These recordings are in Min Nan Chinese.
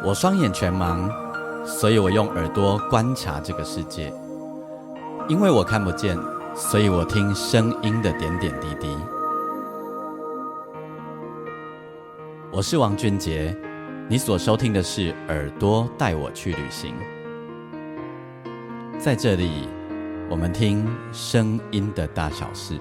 我雙眼全盲，所以我用耳朵觀察這個世界。因為我看不見，所以我聽聲音的點點滴滴。我是王俊傑，你所收聽的是《耳朵帶我去旅行》。在這裡，我們聽聲音的大小事。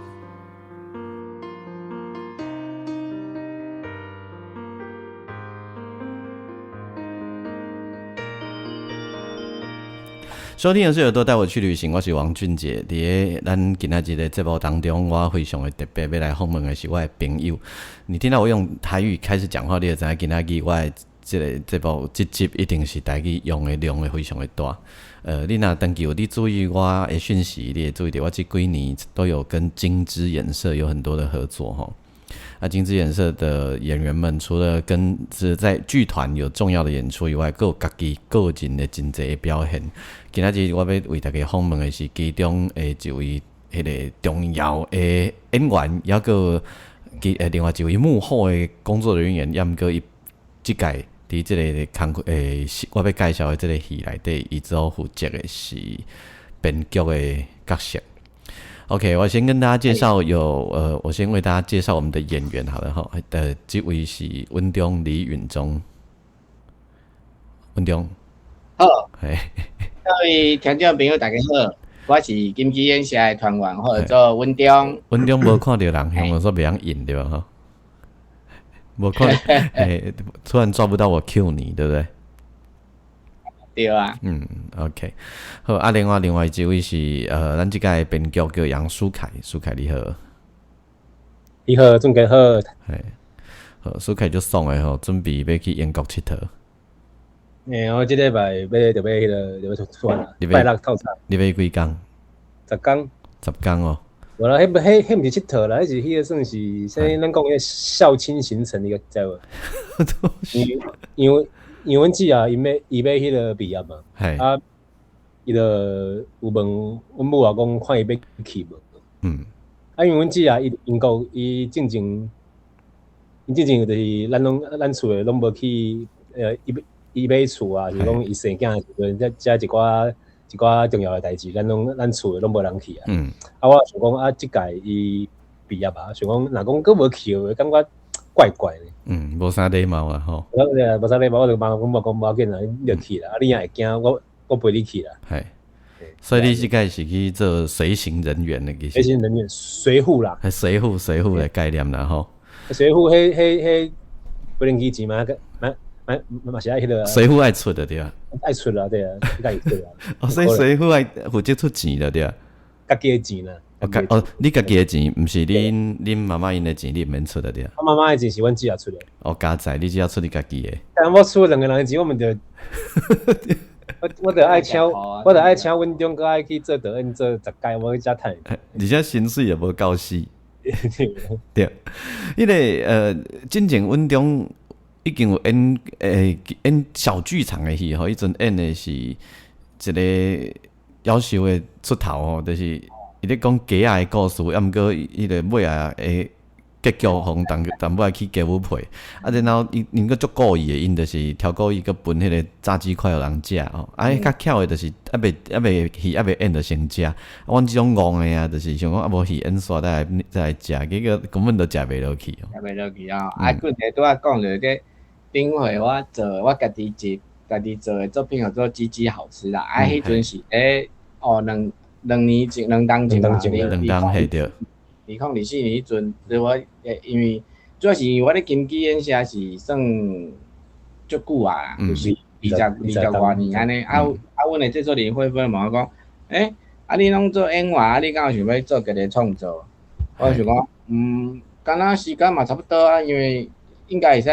收聽的是《耳朵帶我去旅行》，我是王俊傑。佇咱今仔日的節目當中，我非常的特別，欲來訪問的是我的朋友。你聽到我用台語開始講話，你就知影今仔日我的這個節目這集一定是台語用的量會非常的大。你若長期有佇注意我的訊息，你會注意著我這幾年都有跟金枝演社有很多的合作吼。啊，金枝演社的演員們，除了跟是在劇團有重要的演出以外，閣有家己個人的真濟的表現。今仔日我欲為大家訪問的是其中的一位彼个重要的演員，抑閣其另外一位幕後的工作人員，抑毋過伊這屆佇這个工課我欲介紹的這个戲內底，伊所負責的是編劇的角色。OK，我先跟大家介紹有我先為大家介紹我們的演員好了哈。這位是文中李允中，文中。好，各位聽眾朋友大家好，我是金枝演社的團員，號做文中。文中無看著人，我說袂曉演對吧？哈，無看，突然抓不到我 cue 你，對不對？對啊。嗯，OK，好啊。另外一位是咱這屆編劇叫楊書凱，書凱你好。你好，俊傑好。嘿，好，書凱足爽的吼，準備欲去英國𨑨迌。我這禮拜欲就欲彼个就欲出出發啦，拜六透早。你欲幾工？ 10工。 10工哦。無啦，彼毋是𨑨迌啦，彼是彼个算是啥物？咱講彼孝親行程，你知無？因為阮姊啊，伊欲彼个畢業嘛，啊，伊就有問阮母啊，講看伊欲去無？啊，因為阮姊啊，伊英國伊進前，伊進前就是咱攏咱厝的攏無去，伊買厝啊，是講伊生囝的時陣，遮一寡重要的代誌，咱攏咱厝的攏無人去啊。啊，我想講啊，這屆伊畢業啊，想講若講閣無去的話，感覺怪怪的。嗯，無啥禮貌啊吼。我無啥禮貌，我就問阮母講無要緊啦，你就去啦，啊，你若會驚，我陪你去啦。係，所以你這屆是去做隨行人員的，其實。隨行人員，隨扈啦。係隨扈，隨扈的概念啦吼。隨扈，彼無人機錢嘛，嘛是愛彼个。隨扈愛出的對啊。愛出啦，對啊，家己出啦。哦，所以隨扈愛負責出錢的對啊。家己的錢啦。哦，你家己的錢，毋是恁媽媽𪜶的錢，你毋免出的對啊。我媽媽的錢是阮姊仔出的。哦，加在你只要出你家己的。但我出兩个人的錢，我們就，我就愛請阮中閣愛去做導演做10屆，我去遮趁。而且薪水也無夠死。對，彼个進前阮中已經有演小劇場的戲吼，彼陣演的是一个夭壽的出頭吼，就是伊咧講雞仔的故事，抑毋過彼个尾仔的結局，予淡淡薄仔起雞母皮，啊，然後𪜶閣足故意的，𪜶就是超故意閣分彼个炸雞塊予人食吼，啊，彼較巧的就是猶未戲猶未演就先食，啊，阮這種戇的啊，就是想講啊無戲演煞再來食，結果根本都食袂落去。食袂落去啊！啊，拄仔講著這頂回我做我家己做的作品叫做《雞雞好吃》啦，啊，彼陣是哦，兩年前，2冬前嘛，兩冬嘿對。2024年彼陣，我因為主要是因為我咧金枝演社是算足久啊，就是20-20外年按呢。啊啊，阮的製作人惠芬問我講，啊你攏做演員，啊你敢有想欲做家己創作？我想講，敢若時間嘛差不多啊，因為應該會使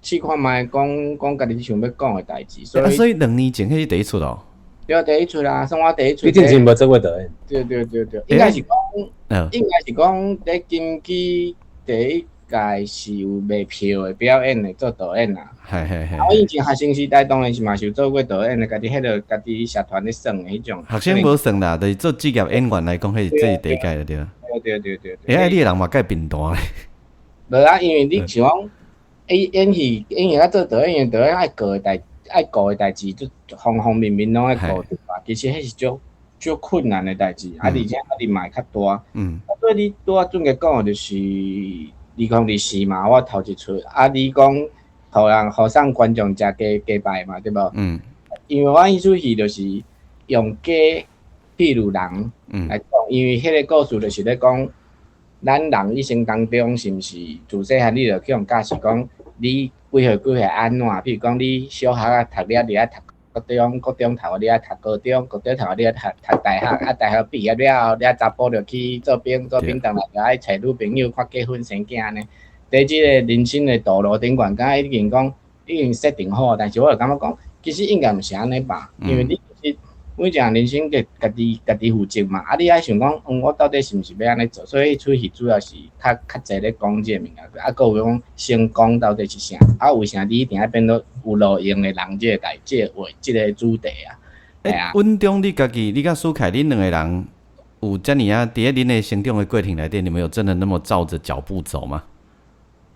試看覓，講講家己想欲講的代誌。所以所以兩年前彼是第一齣咯。對，第一齣啦，算我第一齣。你之前無做過導演？對對對對，應該是講，佇金枝第一屆是有賣票的表演的做導演啦。啊，我以前學生時代當然是嘛是有做過導演的，家己彼个家己社團咧耍的彼種。學生無算啦，就是做職業演員來講，彼是這是第一屆的對。對對對對。欸，你的人嘛蓋貧惰咧。無啊，因為你像講，演戲演戲啊做導演，導演愛過的代。愛顧的代誌，就方方面面攏愛顧著吧。其實彼是足足困難的代誌，啊，而且壓力嘛會較大。啊，所以你拄仔俊傑講的就是2024嘛，我頭一齣。啊，你講予人予送觀眾食雞雞排嘛，對無？因為我彼齣戲就是用雞譬喻人來講，因為彼個故事就是咧講，咱人一生當中是毋是自細漢你就去予教示講，你幾歲幾歲按怎？比如講你小學啊讀了，你愛讀國中，國中讀你愛讀高中，高中讀你愛讀讀大學，啊大學畢業了後，你啊查埔就去做兵，做兵轉來就愛揣女朋友，看結婚生囝按呢。佇這個人生的道路頂懸，敢若已經講已經設定好，但是我就感覺講，其實應該毋是按呢吧，因為你其實每一項人生家家己家己負責嘛，啊你愛想講，我到底是毋是欲按呢做？所以彼齣戲主要是較較濟咧講這個物件，啊，閣有講成功到底是啥？啊，為啥你一定愛變做有路用的人？這個代，這個話，這個主題啊。欸，文中你家己，你佮舒凱，恁兩個人有遮爾仔佇咧恁的成長的過程內底，你們有真的那麼照著腳步走嗎？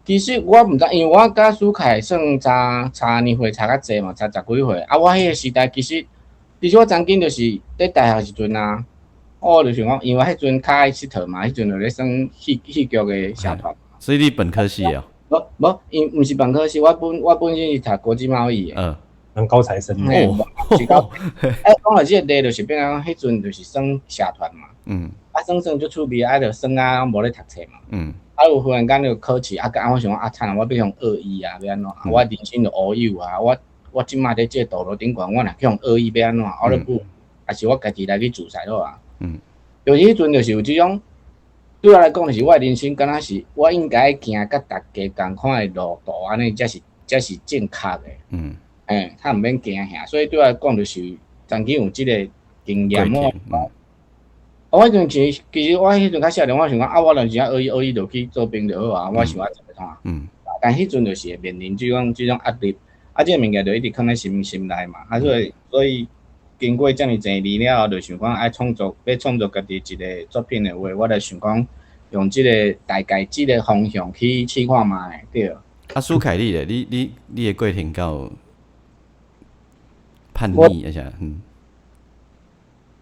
其實我毋知，因為我佮舒凱算差差年歲差較濟嘛，差十幾歲。啊，我彼個時代其實，其實我曾經就是佇大學時陣啊，我就想講，因為彼陣較愛𨑨迌嘛，彼陣就咧耍戲戲劇的社團。所以你本科系哦？無無，因毋是本科系，我本身是讀國際貿易的。人高材生。哦。是高。欸，講到這個例，就是變做彼陣就是耍社團嘛。啊，耍耍足趣味，啊，就耍啊，無咧讀冊嘛。啊，有忽然間就考試，啊，我想講啊，慘啊，我欲予學醫啊，欲按怎？我人生就烏有啊，我我這馬佇這個道路頂懸，我若去予學醫欲按怎？我咧不，還是我家己來去自殺好啊。就是彼陣就是有這種，對我來講，就是我的人生敢若是我應該行佮大家仝款的路途，按呢才是才是正確的。欸，較毋免驚嚇，所以對我來講就是曾經有這個經驗。我彼陣其實其實我彼陣較少年，我想講啊，我若是學醫學醫就去做兵就好啊，我想愛做創。但彼陣就是會面臨這種這種壓力，啊，這個物件就一直囥佇心心內嘛。啊，所以所以經過遮爾濟年了後，就想講愛創作，欲創作家己一個作品的話，我就想講用這個大概這個方向去試看覓，對。啊，舒凱你咧，你你你的過程敢叛逆一下，嗯。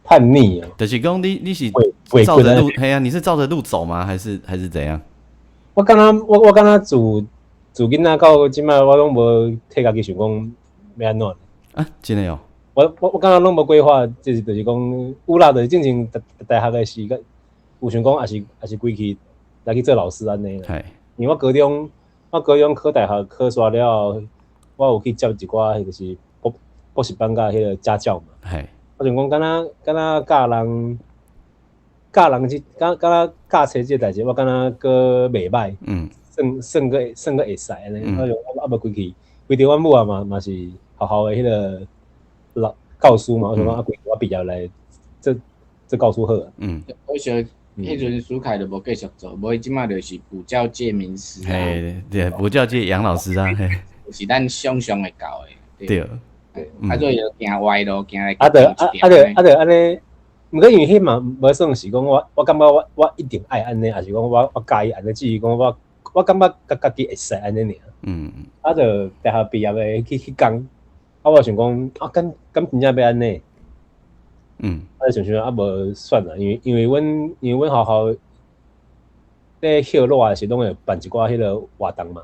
叛逆啊！就是講你你是照著路，嘿啊，你是照著路走嗎？還是還是怎樣？我感覺我我感覺自自囡仔到這擺，我攏無替家己想講欲按怎。啊，真的哦！我我我感覺攏無規劃，就是就是講有啦，就是進前大大學的時間有想講，也是也是規氣來去做老師按呢。因為我高中我高中考大學考煞了後，我有去接一寡就是補補習班佮彼個家教嘛。我想講，敢若敢若教人教人這敢敢若教冊這個代誌，我敢若閣袂歹，算算閣算閣會使按呢。我想啊無規氣，規著阮母啊嘛嘛是學校的彼個老教師嘛，我想講啊規我畢業來做做教師好啊。我想彼陣舒凱就無繼續做，無伊這馬就是補教界名師啊。嘿，對，補教界楊老師啊，嘿。是咱想象會到的。對。啊，所以就行歪路，行來啊，著啊啊，著啊，著按呢。毋過因為彼嘛無算是講我，我感覺我我一定愛按呢，抑是講我我佮意按呢，只是講我我感覺家家己會使按呢爾。啊，著大學畢業的彼彼工，啊，我想講啊，敢敢真正欲按呢？啊，想想啊，無算啦，因為因為阮因為阮學校咧歇熱的時攏會辦一寡彼個活動嘛。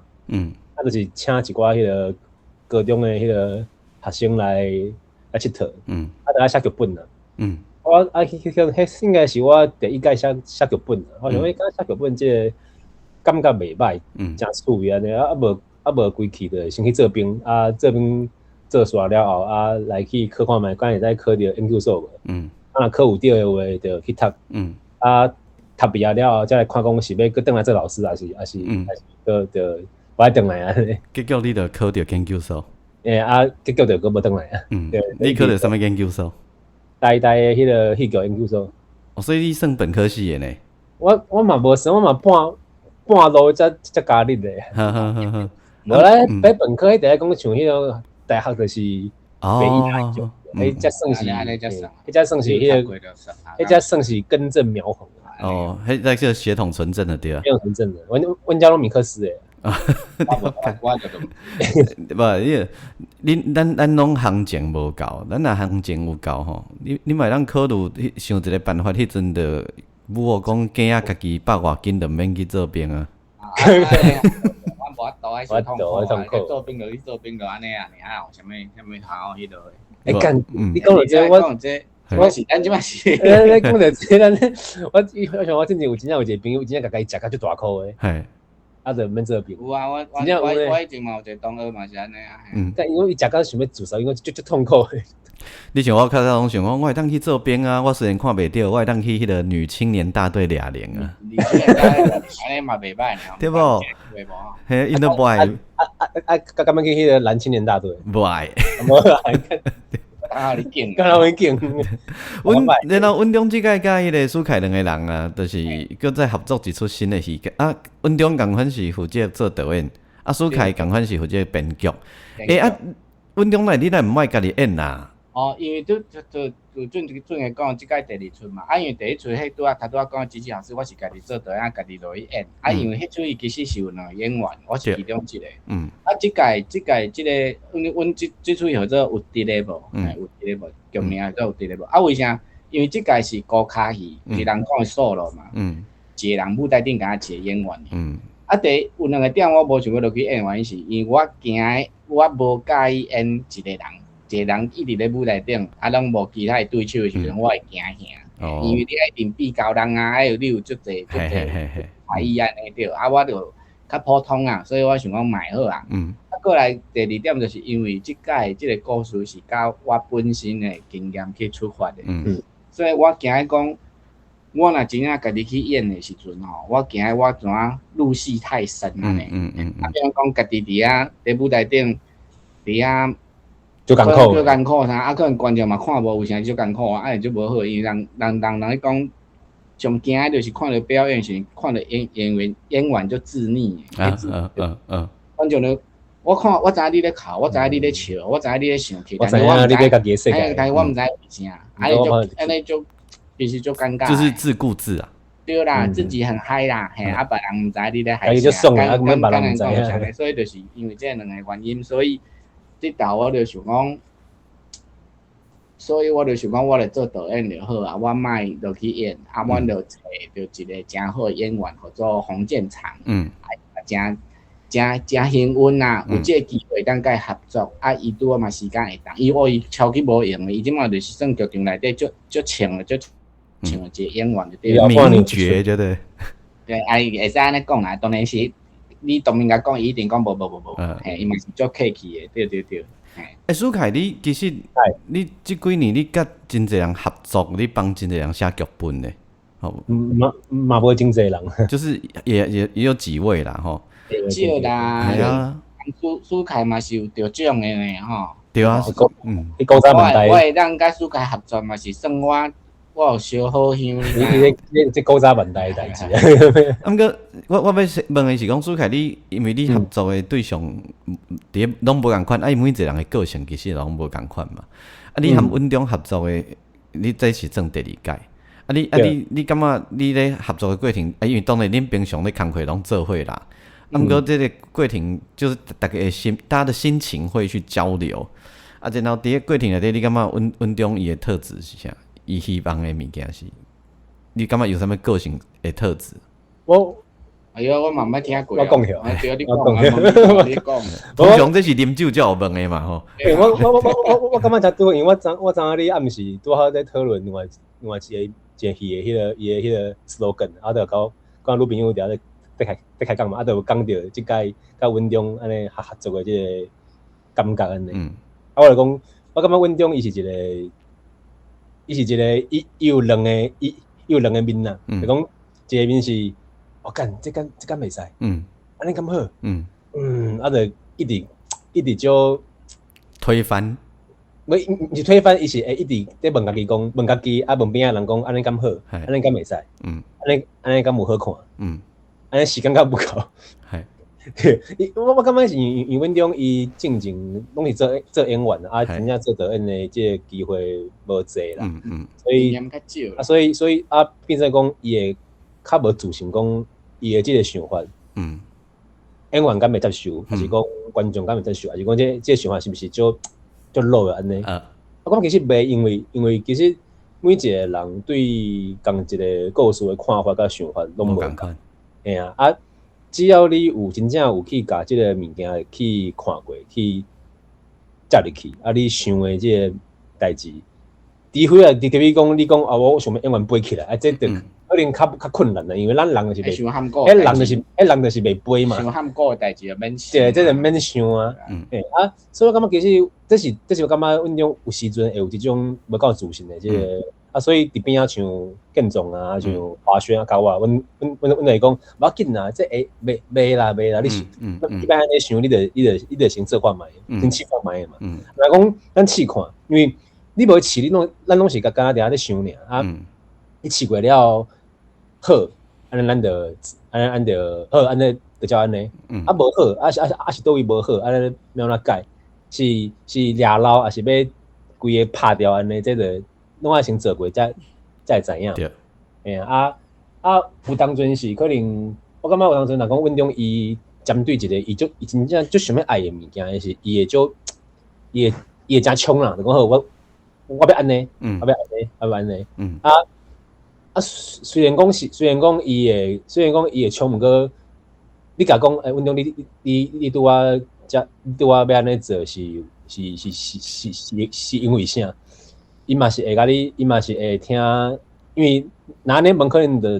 啊，就是請一寡彼個高中的彼個學生來來𨑨迌。啊，著愛寫劇本啦。我啊，彼彼彼應該是我第一屆寫寫劇本啦。我想講，寫劇本這個感覺袂歹，誠趣味按呢。啊無啊無規氣就先去做兵，啊做兵做煞了後，啊來去考看覓，敢會使考著研究所無？啊若考有著的話，就去讀。啊讀畢業了後，才來看講是欲閣轉來做老師，抑是抑是抑是閣就無愛轉來按呢。結果你就考著研究所。欸啊，結果就閣無轉來啊。你考著啥物研究所？台大的彼個戲劇研究所。哦，所以你算本科系的呢？我我嘛無算，我嘛半半路才才加入的。無咧，佇本科彼陣講像彼個大學就是北藝大種，彼才算是，彼才算是彼個，彼才算是根正苗紅。哦，彼那叫血統純正的對啊。血統純正的，阮阮家攏米克斯的。我就無，你恁咱攏行情無夠，咱若行情有夠吼，你嘛會當考慮想一個辦法，彼陣就母後講囝仔家己百外斤就免去做兵啊。我無法度，愛傷痛苦啊！做兵就去做兵就按呢啊，爾啊，啥物啥物好彼落。欸幹，你講著這個，我是咱這擺是，你講著這個，咱我像我之前有真正有一個朋友，真正家己食甲足大箍的，啊，就免做兵。有啊，我以前嘛有一個同學嘛是按呢啊。但因為伊食甲想欲自殺，因為足足痛苦的。你像我較早攏想講，我會當去做兵啊！我雖然看袂著，我會當去彼個女青年大隊掠零啊。女青年大隊按呢嘛袂䆀，對無？嘿，𪜶都無愛。啊啊啊！敢敢欲去彼個男青年大隊？無愛。無愛。剛好你見，剛好你見。阮然後阮中這屆佮彼個蘇凱兩個人啊，就是閣再合作一齣新的戲啊。阮中仝款是負責做導演，啊蘇凱仝款是負責編劇。欸啊，阮中來你若毋愛家己演啊？哦，因為拄拄拄準準個講，這屆第二齣嘛，啊，因為第一齣彼拄仔頭拄仔講機器老師，我是家己做導演，家己落去演。啊，因為彼齣伊其實是有兩個演員，我是其中一個。啊，這屆這屆這個，阮阮這這齣叫做有佇咧無？有佇咧無？劇名叫做有佇咧無？啊，為啥？因為這屆是孤跤戲，是人講的 solo 嘛。一個人舞台頂敢若一個演員。啊，第一有兩個點我無想欲落去演，原因是因為我驚我無佮意演一個人。一個人一直咧舞台頂，啊，攏無其他的對手的時陣，我會驚嚇。因為你愛面比較人啊，愛有你有足濟足濟才藝按呢對，啊，我就較普通啊，所以我想講莫好啊。啊，過來第二點就是因為這屆這個故事是佮我本身的經驗去出發的，所以我驚講，我若真正家己去演的時陣吼，我驚我怎啊入戲太深按呢。啊，比如講家己佇遐佇舞台頂，佇遐。足艱苦，足艱苦啥？啊，可能觀眾嘛看無有啥足艱苦啊，啊，足無好，因為人咧講，上驚的就是看著表演時，看著演員足自膩的。觀眾咧，我看我知影你咧哭，我知影你咧笑，我知影你咧生氣，但是我毋知，但是我毋知為啥，按呢就按呢就其實足尷尬。就是自顧自啊。對啦，自己很嗨啦，嘿，啊，別人毋知你咧嗨啥，簡簡單講，所以就是因為這兩個原因，所以。這道我就想講，所以我就想講，我來做導演就好啊，我莫落去演，啊，阮就揣著一個誠好的演員，號做洪建長，啊，誠誠誠幸運啊，有這個機會當佮伊合作，啊，伊拄好嘛時間會當，伊哦伊超級無閒的，伊這馬就是算劇場內底足足穿的足穿的一個演員就對了。名角就對。對，啊，伊會使按呢講啦，當然是。你當面共講，伊一定講無無無無，嘿，伊嘛是足客氣的，對對對。欸，蘇凱，你其實你這幾年你佮真濟人合作，你幫真濟人寫劇本的，吼。嘛嘛無真濟人，就是也有幾位啦，吼。少啦。係啊。蘇凱嘛是有得獎的呢，吼。對啊。你講啥問題？我會當佮蘇凱合作嘛是算我。我有燒好香，你這古早問題的代誌啊！毋過我欲問的是講，蘇凱，你因為你合作的對象佇咧攏無仝款，啊，伊每一個人的個性其實攏無仝款嘛。啊，你含阮中合作的，你這是算第二屆。啊你，啊你，你感覺你咧合作的過程，啊，因為當然恁平常咧工課攏做伙啦。啊，毋過這個過程就是逐家的心，大家的心情會去交流。啊，然後佇咧過程內底，你感覺阮阮中伊的特質是啥？伊希望的物件是，你感覺有啥物個性的特質？我，哎喲，我嘛毋捌聽過。我講起，對，你講，你講。通常這是啉酒才有問的嘛吼。我感覺誠拄，因為我知影你暗時拄好咧討論另外一個一個戲的彼個伊的彼個 slogan，啊，就講講女朋友佇遐咧咧開講嘛，啊，就有講著這屆佮阮中按呢合作的這個感覺按呢。啊，我就講，我感覺阮中伊是一個。伊是一個，伊有兩個，伊有兩個面啦。就講一個面是，我幹，這敢這敢袂使，按呢敢好，啊，就一直一直就推翻，無毋是推翻，伊是會一直咧問家己講，問家己啊，問邊仔人講，按呢敢好，按呢敢袂使，按呢按呢敢有好看，按呢時間敢無夠。對，我感覺是因為阮中伊進前攏是做做演員啊，真正做導演的這個機會無濟啦，所以啊，所以啊，變做講伊會較無自信，講伊的這個想法，演員敢會接受，還是講觀眾敢會接受，還是講這想法是毋是足足老的按呢？我感覺其實袂，因為其實每一個人對仝一個故事的看法佮想法攏無仝款。嘿啊，啊，只要你有真正有去共這个物件去看過，去接入去，啊，你想的這个代誌，除非啊，除非講你講啊，我想欲演員飛起來，啊，這就可能較困難啦，因為咱人就是袂，彼人就是彼人就是袂飛嘛。傷譀古的代誌就免想。對，這就免想啊。欸啊，所以我感覺其實這是我感覺阮種有時陣會有這種無夠自信的這個啊，所以佇邊仔像建壯啊，像華軒啊，佮我，阮就會講無要緊啦，這會袂袂啦袂啦，你是一般按呢想，你就先做看覓，先試看覓嘛。若講咱試看，因為你無試，你攏咱攏是共敢若佇遐咧想爾啊。你試過了好，按呢咱就按呢按就好，按呢就照按呢。啊無好，啊是佗位無好，按呢欲按怎改？是掠漏，抑是欲規个拍掉按呢？這就攏愛先做過，才會知影。嘿啊啊！有當陣是可能，我感覺有當陣若講阮中伊針對一個伊足伊真正足想欲愛的物件，是伊會足伊會誠衝啦，就講好我欲按呢，我欲按呢，我欲按呢。啊，雖然講伊會衝，毋過你共講，欸，阮中你拄仔遮，你拄仔欲按呢做是因為啥？伊嘛是會共你，伊嘛是會聽，因為若按呢無可能就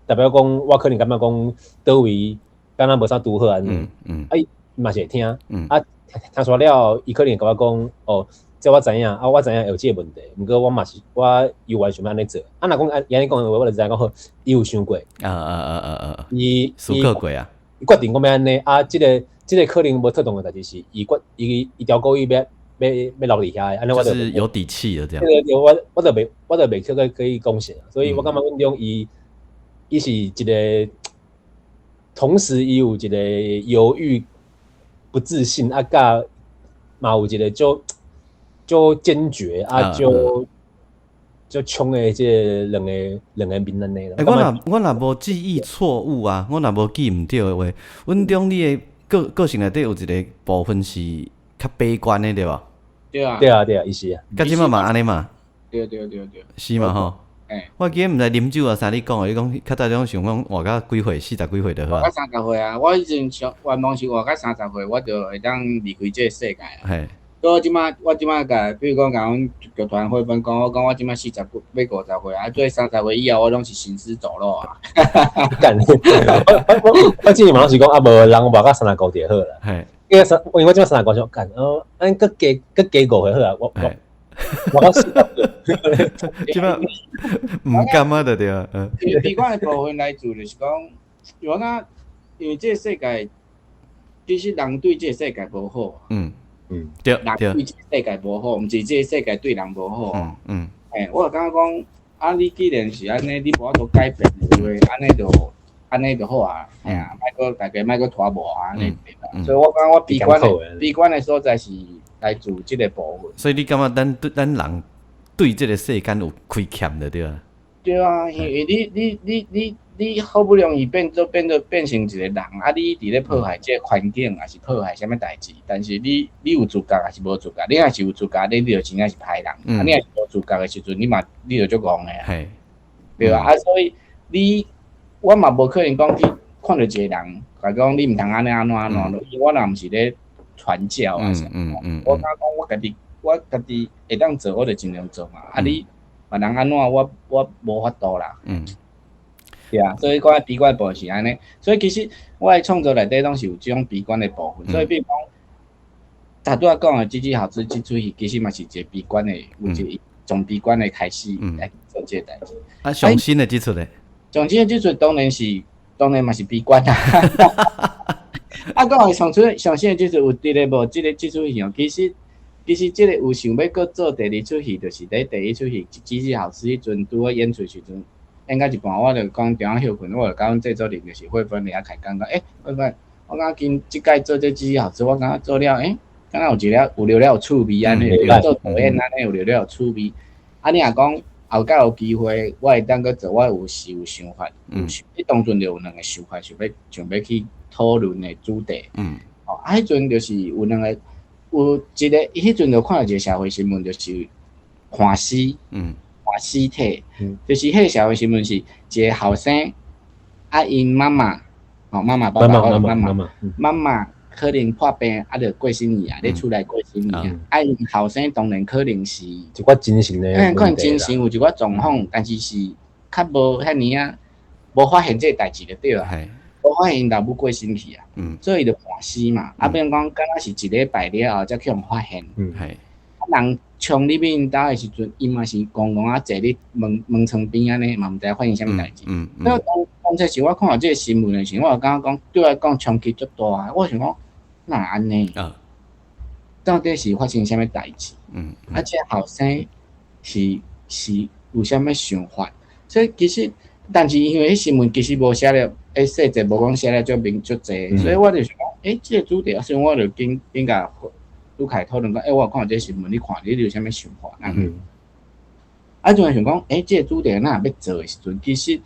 代表講，我可能感覺講佗位敢若無啥拄好按呢。啊，伊嘛是會聽，啊，聽煞了，伊可能會共我講，哦，這我知影，啊，我知影會有這个問題，毋過我嘛是我猶原想欲按呢做。啊，若講按伊按呢講的話，我就知影講好，伊有想過。伊思考過啊。伊決定講欲按呢，啊，這个可能無妥當的代誌是，伊決伊伊條故意欲留佇遐的，按呢我就就是有底氣的這樣。對對，我就袂去閣去講啥，所以我感覺阮中伊是一個，同時伊有一個猶豫、不自信，啊，佮嘛有一個足足堅決啊，足足衝的這兩個面按呢啦。欸，我若無記憶錯誤啊，我若無記毋對的話，阮中你的個性內底有一個部分是較悲觀的，對無？對啊。對啊對啊，伊是啊。佮這擺嘛按呢嘛？對對對對。是嘛吼？欸。我記得毋知啉酒啊啥你講的，你講較早種想講活到幾歲，40幾歲就好啊。活到30歲啊！我彼陣想願望是活到三十歲，我就會當離開這个世界啊。所以我這擺共，比如講共阮劇團伙伴講，我講我這擺40幾，欲50歲啊，做30歲以後，我攏是行屍走肉啊。幹！我之前嘛攏是講啊，無人活到35就好啦。因為我這擺35歲，幹哦，按閣加閣加5歲好啊，我到40歲。這擺毋甘啊，就對啊。因為悲觀的部分來自就是講，我感覺因為這個世界，其實人對這個世界無好。人對這個世界無好，毋是這個世界對人無好。欸，我就感覺講，啊，你既然是按呢，你無法度改變的話，按呢就好啊。嘿啊，莫閣大家莫閣拖磨啊，按呢對吧？所以我感覺我悲觀的所在是來自這個部分。所以你感覺咱人對這個世間有虧欠的對啊？對啊，因為你好不容易變成一個人，啊！你佇咧破壞這個環境，抑是破壞啥物代誌？但是你有自覺抑是無自覺？你若是有自覺，你就真正是歹人。啊，你若是無自覺的時陣，你嘛你就足戇的啊。對啊，啊，所以你我嘛無可能講去看著一個人，共伊講你毋通按呢按怎按怎，因為我若毋是咧傳教啊啥。我感覺講我家己會當做，我就盡量做嘛。啊，你別人按怎，我無法度啦。對啊，所以講悲觀的部分是按呢，所以其實我的創作內底攏是有這種悲觀的部分。所以比如講，頭拄仔講的這支好吃這齣戲，其實嘛是一個悲觀的，有一個從悲觀的開始來做這個代誌。啊，上新的這齣咧？上新的這齣當然嘛是悲觀啊。啊，講的上新的這齣有佇咧無？這齣戲哦，其實這個有想欲閣做第二齣戲，就是佇第一齣戲這支好吃彼陣拄好演出時陣。演到一半，我就講中暗歇睏，我就共阮製作人就是慧芬佇遐開講講，欸，慧芬，我感覺今這擺做這支好吃，我感覺做了，欸，敢若有一個有了了有趣味按呢，做導演按呢有了了有趣味。啊，你若講後蓋有機會，我會當閣做，我有時有想法，有想，彼當陣就有兩個想法，想欲去討論的主題。哦，啊，彼陣就是有兩個，有一個，彼陣就看著一個社會新聞，就是判死，判屍體，就是彼個社會新聞是一個後生，啊，𪜶媽媽，哦，媽媽爸爸，媽媽，媽媽可能破病，啊，就過身去啊，咧厝內過身去啊，啊，𪜶後生當然可能是一寡精神的，可能精神有一寡狀況，但是是較無遐爾啊，無發現這個代誌就對啊。無發現老母過身去啊，所以伊就判死嘛。啊，變講敢若是一禮拜了後才去予發現。啊，人衝入去𪜶兜的時陣，伊嘛是戇戇仔坐佇門門窗邊按呢，嘛毋知影發生啥物代誌。所以當當初時我看著這個新聞的時，我就感覺講對我來講衝擊足大啊！我想講，哪會按呢？到底是發生啥物代誌？啊，這個後生是是有啥物想法？所以其實，但是因為彼新聞其實無寫了，欸，細節無講寫了足明足濟，所以我就想講，欸，這個主題，所以我就緊緊共拄開討論講，欸，我有看著這個新聞，你看你有啥物想法？啊，就想講，欸，這個主題若欲做的時陣，其實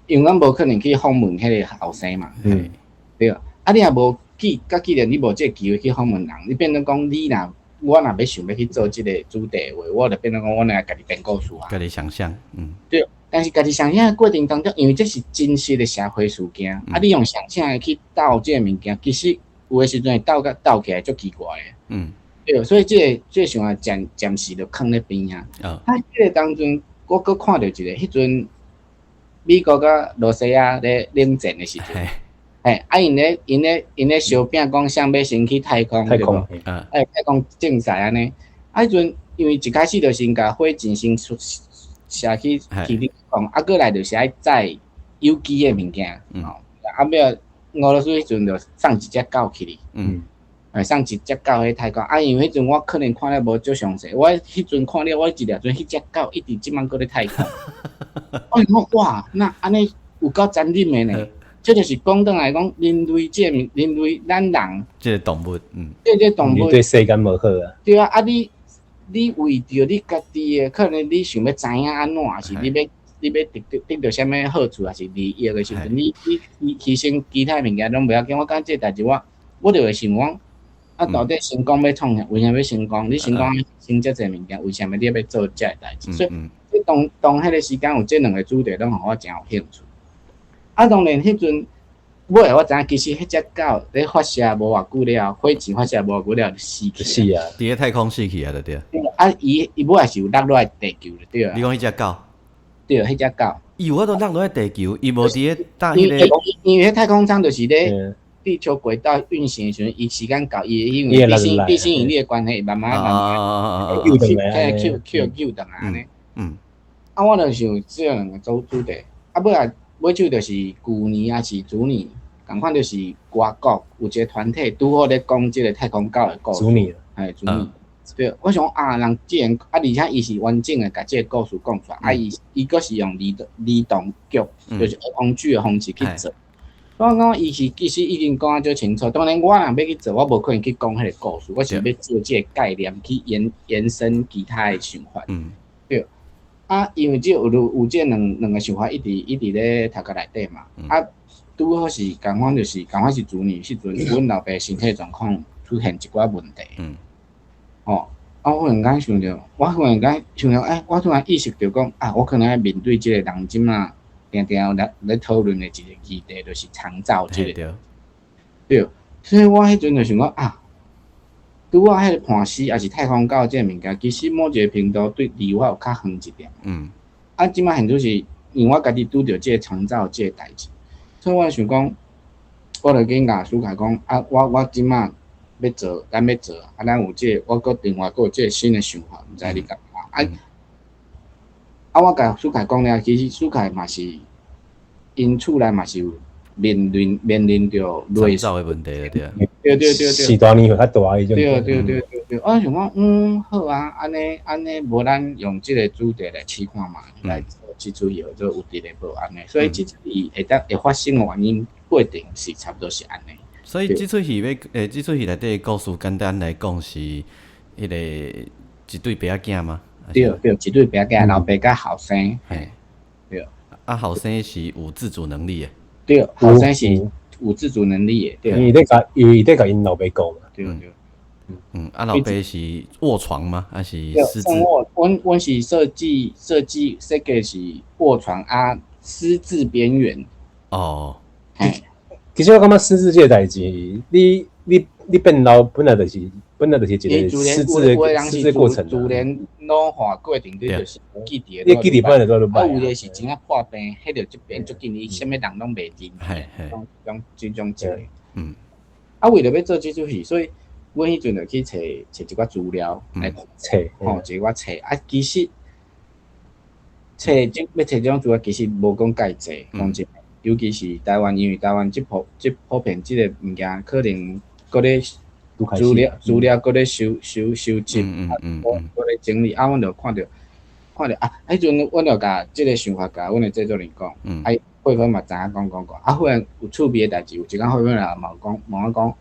因為阮無可能去訪問彼個後生嘛，對。啊，你若無記，佮既然你無這個機會去訪問人，你變做講你若我若欲想欲去做這個主題的話，我就變做講我來家己編故事啊，家己想像，對。但是家己想像的過程當中，因為這是真實的社會事件，啊，你用想像的去鬥這個物件，其實有的時陣會鬥甲鬥起來足奇怪的，對，所以這個這個想法暫暫時就囥咧邊啊。啊，這個當陣我閣看著一個，彼陣美國佮羅西亞咧冷戰的時陣，嘿，啊，𪜶咧𪜶咧𪜶咧相拼講誰欲先去太空，對無？欸，太空競賽按呢。啊，彼陣因為一開始就先共火箭先出射去去太空，啊，閣來就是愛載有機的物件，吼，啊，尾仔俄羅斯彼陣就送一隻狗去哩，欸，送一隻狗去太空，啊，因為彼陣我可能看了無足詳細，我彼陣看了我一掠陣彼隻狗一直這擺閣咧太空，我想講哇，那按呢有夠殘忍的呢？這就是講轉來講，人類這個人類咱人，這個動物，這個動物，你對世間無好啊？對啊，啊你。你為著你家己的，可能你想欲知影按怎，還是你欲你欲得著得著啥物好處，還是利益的時陣，你你犧牲其他物件攏無要緊。我感覺這個代誌，我我就會想講，啊，到底成功欲創啥？為啥欲成功？你成功犧牲遮濟物件，為啥物你欲做這个代誌？所以，你當當彼個時間有這兩個主題，攏予我誠有興趣。啊，當然彼陣。尾仔我知影，其實彼隻狗咧發射無偌久了，火箭發射無偌久了就死去。死啊！佇咧太空死去啊，就對。啊，伊伊尾仔是有落落來地球就對啊。你講彼隻狗？對，彼隻狗。伊有法度落落來地球，伊無佇咧搭彼個。因為彼太空艙就是咧地球軌道運行的時陣，伊時間到，伊會因為地心地心引力的關係，慢慢慢慢，去去去救轉來按呢。啊，我就想這兩個主主題，啊，尾仔。尾手就是舊年抑是昨年，仝款就是外國有一個團體拄好咧講這個太空狗的故事。主年，嘿，主年。對，我想啊，人既然啊，而且伊是完整的共這個故事講出來，啊，伊伊閣是用兒兒童劇，就是兒童劇的方式去做。我講伊是其實已經講得足清楚。當然，我若欲去做，我無可能去講彼個故事，我是欲做這個概念去延延伸其他的想法。對。啊，因為這有有這兩兩個想法，一直一直咧頭殼內底嘛。啊，拄好是仝款，就是仝款是主年時陣，阮老爸身體狀況出現一寡問題。吼，啊，我忽然間想著，我忽然間想著，欸，我突然意識著講，啊，我可能愛面對這個人這馬定定咧咧討論的一個議題，就是長照這個。對，所以我彼陣就想講啊，拄仔彼個盤絲，抑是太空狗這個物件，其實某一個程度對離我有較遠一點。啊，這馬現在是因為我家己拄著這個長照這個代誌，所以我想講，我就緊共舒凱講，啊，我我這馬欲做，咱欲做，啊，咱有這個，我閣另外閣有這個新的想法，毋知你感覺？啊，啊，我共舒凱講了，其實舒凱嘛是，𪜶厝內嘛是有面臨面臨著類似的問題，對。對對對對，序大年歲較大彼種。對對對對對，我想講，嗯，好啊，按呢按呢，無咱用這個主題來試看覓，來做這齣戲叫做有佇咧無按呢，所以這齣戲會當會發生的原因過程是差不多是按呢。所以這齣戲欲，欸，這齣戲內底故事簡單來講是彼個一對爸仔囝嗎？對對，一對爸仔囝，老爸佮後生。嘿，對。啊，後生是有自主能力的。對，後生是。有自主能力的，對。因為伊咧共𪜶老爸顧嘛。對對。嗯，啊，老爸是臥床嗎？還是失智？阮是設計是臥床啊，失智邊緣。哦。其實我感覺失智這個代誌，你變老本來就是一個失智過程。自然老化過程，你就是記佇你記佇本來就啊，有的是真正破病，彼個這邊足緊，伊啥物人攏袂認。種這種一個。啊，為著欲做這齣戲，所以阮彼陣就去揣揣一寡資料來揣，吼，一寡冊啊，其實揣這欲揣這種資料，其實無講蓋濟，講真，尤其是台灣，因為台灣這普遍這個物件，可能閣咧資料閣咧收集，啊，閣咧整理，啊，阮就看著啊，彼陣阮就共這個想法共阮的製作人講，啊，慧芬嘛知影講講講，啊，忽然有趣味的代誌，有一工慧芬來問講，問我講，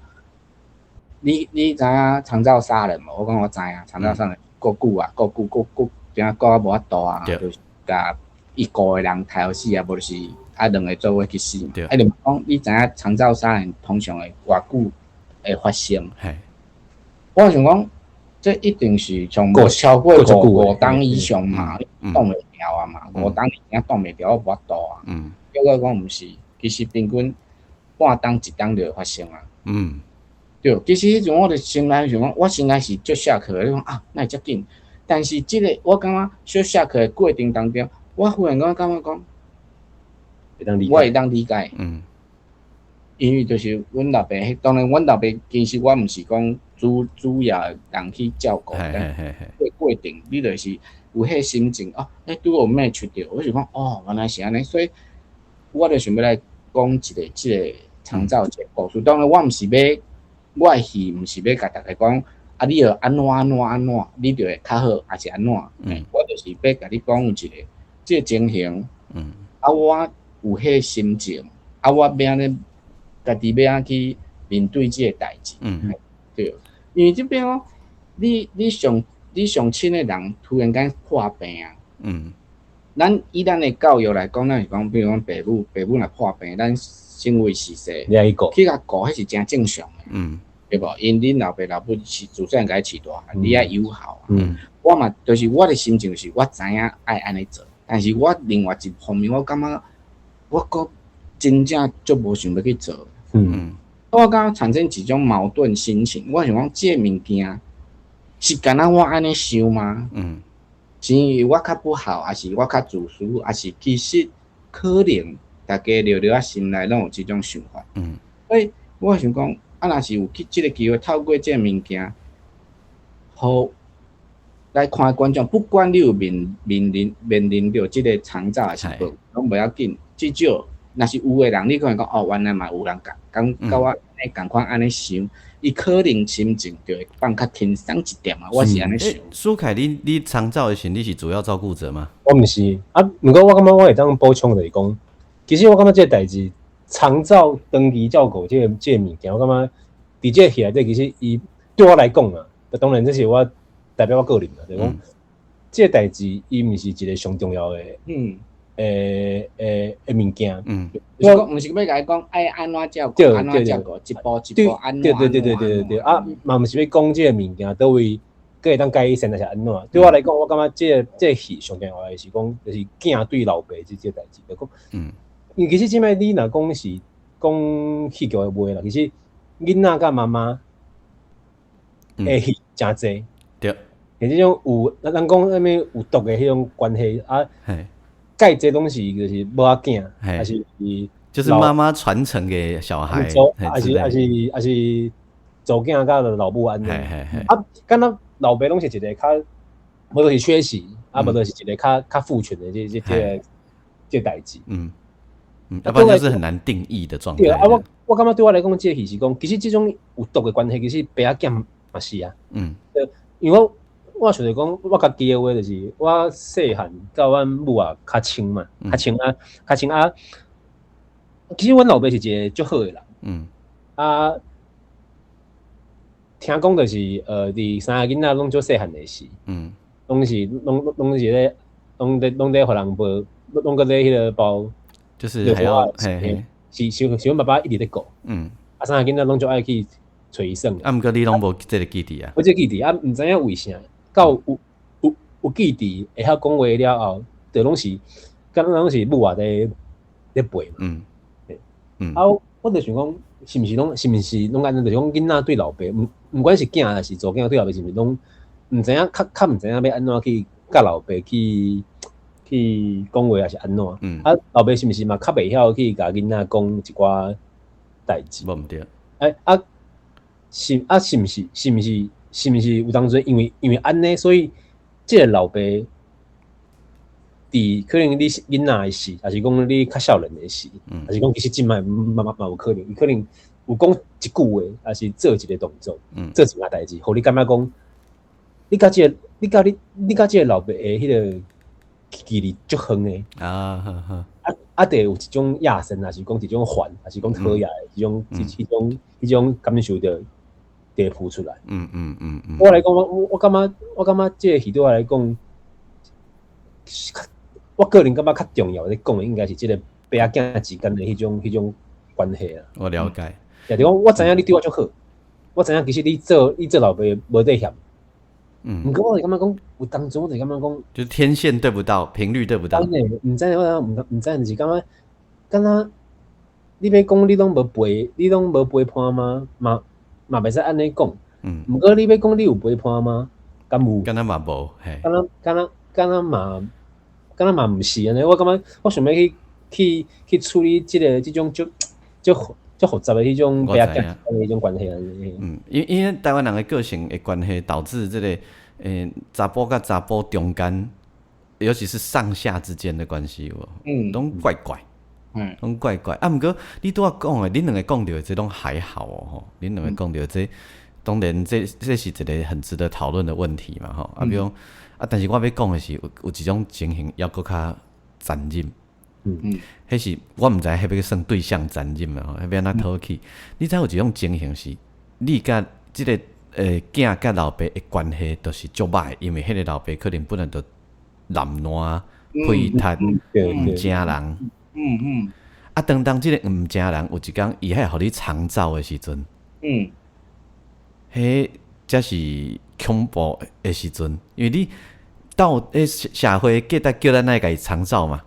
你知影長照殺人無？我講我知影，長照殺人閣久啊，閣久閣閣怎閣啊無法度啊，就是共伊顧的人刣予死啊，無就是啊兩个做伙去死嘛。啊，就講你知影長照殺人通常會偌久會發生？我想講，這一定是從超過五冬以上嘛，擋袂牢啊嘛，五冬已經擋袂牢，我無法度啊。結果講毋是，其實平均半冬一冬就會發生啊。對，其實彼陣我就心內想講，我心內是足 shock 的，你講啊，哪會遮緊？但是這個我感覺小 shock 的過程當中，我忽然間感覺講，我會當理解。因為就是阮老爸，當然阮老爸其實我毋是講主要人去照顧，但過程你就是有彼心情哦，拄好 match 著，我就講哦，原來是按呢，所以我就想欲來講一個這個長照這個故事。當然我毋是欲，我的戲毋是欲共大家講，啊，你著按怎按怎按怎，你就會較好，抑是按怎？我就是欲共你講有一個這個情形，啊，我有彼心情，啊，我欲按呢，家己欲按去面對這個代誌，對，因為這邊哦，你上親的人突然間破病啊，咱以咱的教育來講，咱是講，比如講爸母，爸母若破病，咱身為是說，去共顧，彼是誠正常的，對無？因恁老爸老母是自細漢共你飼大漢，你愛友好。我嘛，就是我的心情是，我知影愛按呢做，但是我另外一方面，我感覺我閣真正足無想欲去做。我感覺產生一種矛盾心情。我想講，這個物件是敢若我按呢想嗎？是因為我較不好，抑是我較自私，抑是其實可能大家著著仔心內攏有這種想法。所以我想講，啊，若是有去這個機會，透過這個物件，予來看觀眾，不管你有面臨著這個長照抑是無，攏袂要緊，至少若是有的人，你可能講哦，原來嘛有人共佮我按呢仝款按呢想，伊可能心情就會放較輕鬆一點啊。我是按呢想。舒凱，你長照的時，你是主要照顧者嗎？我毋是啊，毋過我感覺我會當補充就是講，其實我感覺這個代誌長照長期照顧這個物件，我感覺佇這個戲內底，其實伊對我來講啊，當然這是我代表我個人啦，就是講這個代誌伊毋是一個上重要的，的物件。就是講，毋是欲共伊講愛按怎照顧，按怎照顧，一步一步按怎。對，啊，嘛毋是欲講這個物件佗位閣會當改善，抑是按怎？對我來講，我感覺這個戲上重要的是講，就是囝對老爸這代誌，就講，因為其實這擺你若講是講戲劇的話啦，其實囡仔佮媽媽的戲誠濟。是這種有，咱講啥物有毒的彼種關係啊，蓋濟攏是就是母仔囝，抑是就是媽媽傳承給小孩，抑是查某囝佮老母按呢。啊，敢若老爸攏是一個較，無就是缺席，啊，無就是一個較父權的這個代誌。嗯，要不然就是很難定義的狀態。對啊，我感覺對我來講，這個戲是講，其實這種有毒的關係，其實爸仔囝嘛是啊。因為我想著講，我家己的話就是，我細漢佮阮母啊較親嘛，較親啊，較親啊。其實阮老爸是一個足好的人。啊，聽講就是，佇三个囡仔攏足細漢的時，攏是咧，攏咧予人抱，攏閣咧彼個包，就是還要嘿嘿，是是是阮爸爸一直咧顧，啊三个囡仔攏足愛去揣伊耍。啊，毋過你攏無這个記憶啊？無這個記憶啊，毋知影為啥，到有記憶會曉講話了後，就攏是，敢若攏是母仔咧陪嘛。啊，我就想講，是毋是攏按呢？就是講囡仔對老爸，毋管是囝抑是查某囝對老爸，是毋是攏毋知影，較毋知影欲按怎去佮老爸去講話，抑是按怎？啊，老爸是毋是嘛較袂曉去共囡仔講一寡代誌？無毋對。欸啊，是啊，是毋是有當陣因為按呢，所以這个老爸佇可能你是囡仔的時，抑是講你較少年的時，抑是講其實這擺嘛有可能，伊可能有講一句話，抑是做一个動作，做一件代誌，予你感覺講，你佮這个老爸的彼个距離足遠的。啊呵呵。啊，就會有一種厭生，抑是講一種煩，抑是講討厭的這種感受就會浮出來。我來講，我感覺這个戲對我來講，我個人感覺較重要咧講的應該是這個爸仔囝之間的彼種關係啊。我了解。就是講，我知影你對我足好，我知影其實你做老爸無底嫌。毋過我就感覺講，有當陣我就感覺講，就天線對不到，頻率對不到。毋知我毋知，就是感覺，敢若你欲講你攏無陪伴嗎？嘛袂使按呢講。毋過你欲講你有陪伴嗎？敢有？敢若嘛無，嘿。敢若嘛毋是按呢。我感覺我想欲去處理這種足複雜的彼種爸仔囝的彼種關係。嗯，因為台灣人的個性的關係，導致這个查埔佮查埔中間，尤其是上下之間的關係，有無？攏怪怪，攏怪怪。啊，毋過你拄仔講的，恁兩个講著的這攏還好哦，吼。恁兩个講著這，當然這是一个很值得討論的問題嘛，吼。啊，比如講，啊，但是我欲講的是有一種情形，猶閣較殘忍。彼是我毋知彼欲算對象殘忍啊，吼，彼欲按怎討起？你知有一種情形是，你佮這个囝佮老爸的關係都是足歹，因為彼个老爸可能本來就濫爛、屁窒、毋正人。啊，當這个毋正人有一工伊愛予你長照的時陣，彼才是恐怖的時陣，因為你到社會價值叫咱愛共伊長照嘛，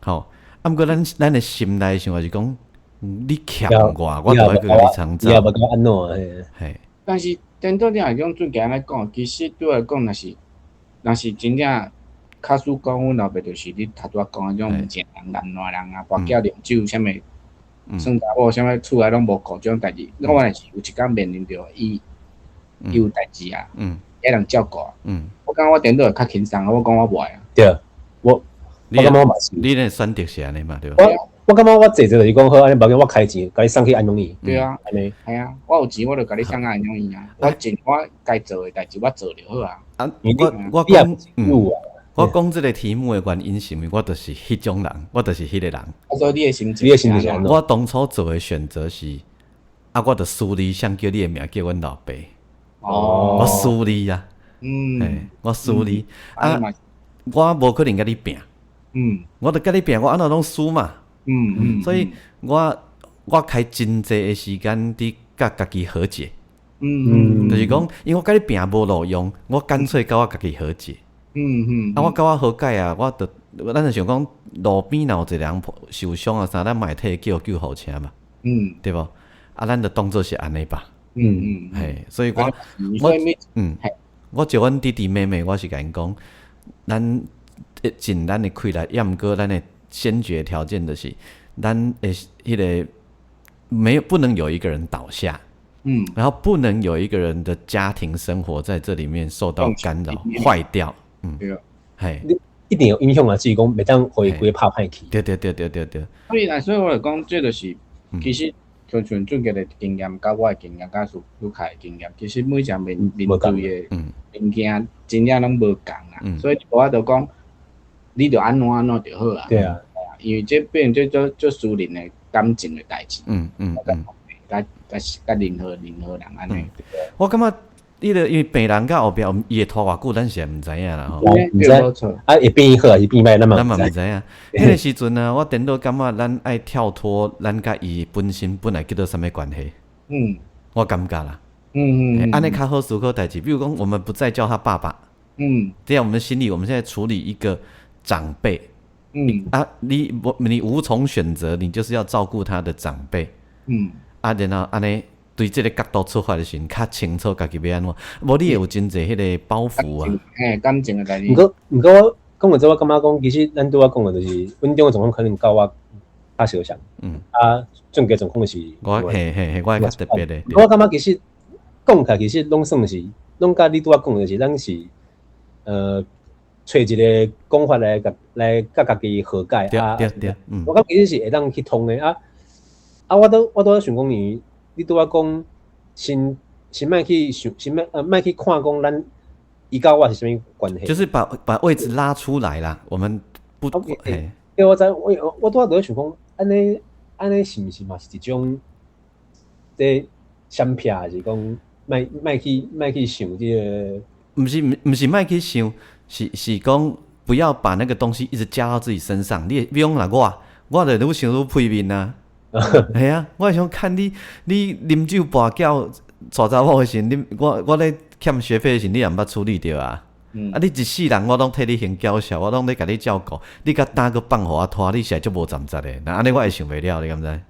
吼。啊，毋過咱的心內想法是講，你欠我，我就愛閣共你長照。你也無講按怎嘿。嘿。但是，顛倒你若講俊傑按呢講，其實對我來講，若是真正，假使講阮老爸就是你頭拄仔講彼種毋正人、濫爛人啊，跋筊啉酒，啥物，耍查某，啥物厝內攏無顧這種代誌，我若是有一工面臨著伊有代誌啊，愛人照顧，我感覺我顛倒會較輕鬆，我講我無愛啊。對，我感覺我嘛是。你的選擇是按呢嘛，對無？我感覺我坐坐就是講好，按呢無要緊，我開錢，共你送去安養院。對啊，按呢。係啊，我有錢我就共你送去安養院啊。我盡我該做的代誌，我做就好啊。啊，我講這个題目的原因，是因為我就是彼種人，我就是彼个人。啊，所以你的心情，你的心情是按怎？我當初做的選擇是，啊，我就輸你，想叫你的名叫阮老爸。我輸你啊。我輸你。啊，我無可能共你拚。我著共你拚，我按怎攏輸嘛。所以我開真濟的時間佇佮家己和解。就是講，因為我共你拚無路用，我乾脆佮我家己和解。啊，我佮我和解啊，我著咱就想講，路邊若有一個人受傷啊啥，咱嘛會替伊叫救護車嘛。對無？啊，咱就當做是按呢吧。嘿，所以我招阮弟弟妹妹，我是共𪜶講，咱盡咱的氣力，抑毋過咱的先決條件就是，咱的彼个沒有不能有一個人倒下。然後不能有一個人的家庭生活在這裡面受到干擾，壞掉。對。嘿。你一定有影響啊，只是講袂當予伊規个拍歹去。對對對對對對。所以我就講，這就是，其實像俊傑的經驗，佮我的經驗，佮蘇凱的經驗，其實每一個面對的物件，真正攏無仝啦。所以無法度講，你著按怎按怎就好啊。對啊。因為這變成這做私人的感情的代誌。佮任何人按呢。我感覺伊個因為病人佮後壁伊會拖偌久，咱是毋知影啦吼。毋知啊，會變好還是變歹，咱嘛咱嘛毋知影。彼個時陣啊，我顛倒感覺咱愛跳脫咱佮伊本身本來叫做啥物關係。我感覺啦。按呢較好思考代誌，比如講，我們不再叫他爸爸。這樣我們心裡，我們現在處理一個長輩。啊，你無從選擇，你就是要照顧他的長輩。啊，然後按呢對這個角度出發的時陣，較清楚家己欲按怎，無你會有真濟彼個包袱啊。嘿，感情的代誌。毋過我講完之後，我感覺講，其實咱拄仔講的就是，阮中的狀況可能佮我較相像。啊，俊傑狀況是，我嘿嘿嘿，我較特別的。我感覺其實講起來，其實攏算是，攏佮你拄仔講的是，咱是，揣一個講法來共來佮家己和解啊。對對，我感覺其實是會當去通的啊。啊，我拄仔想講你，你拄仔講先先莫去想，先莫莫去看講咱伊佮我是啥物關係。就是把位置拉出來啦，我們不，嘿。對，我知，我拄仔佇咧想講，按呢按呢是毋是嘛是一種，這閃避，還是講莫去想這個？毋是莫去想，是講不要把那個東西一直加到自己身上。你比如講我，我就愈想愈屁面啊。係啊，我會想看你，你啉酒跋筊娶查某的時陣，你我咧欠學費的時陣，你也毋捌處理著啊。啊！你一世人我攏替你還繳稅，我攏咧共你照顧，你佮擔閣放予我拖，你實在足無站節的。那按呢我會想袂了，你敢知？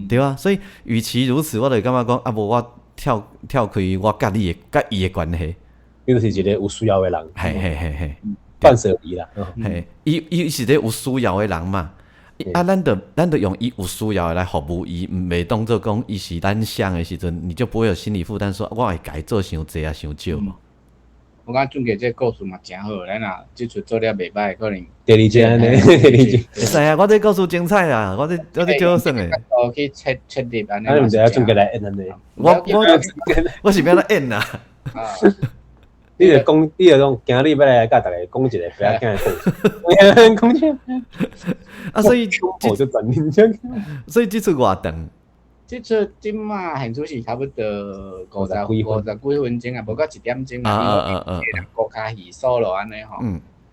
對啊，所以與其如此，我就感覺講啊，無我跳開我佮你的佮伊的關係。你就是一個有需要的人。嘿嘿嘿嘿，斷捨離啦。嘿，伊是個有需要的人嘛。啊，咱就用伊有需要的來服務伊，毋袂當做講伊是咱想的時陣，你就不會有心理負擔，說我會共伊做傷濟啊，傷少無。我感覺俊傑這個故事嘛誠好，咱若這齣做了袂䆀，可能第二集按呢，第二集。會使啊，我這故事精彩啊，我這足好耍的。去切入按呢。啊，你毋知影俊傑來演按呢？我是欲按怎演啊？你就講，你就講，今日欲來佮大家講一個白仔囝的故事。講這，啊，所以我就轉認真。所以這齣偌長？這齣這馬現出是差不多50幾分鐘啊，無到一點鐘啊。因為國家戲 solo 按呢吼，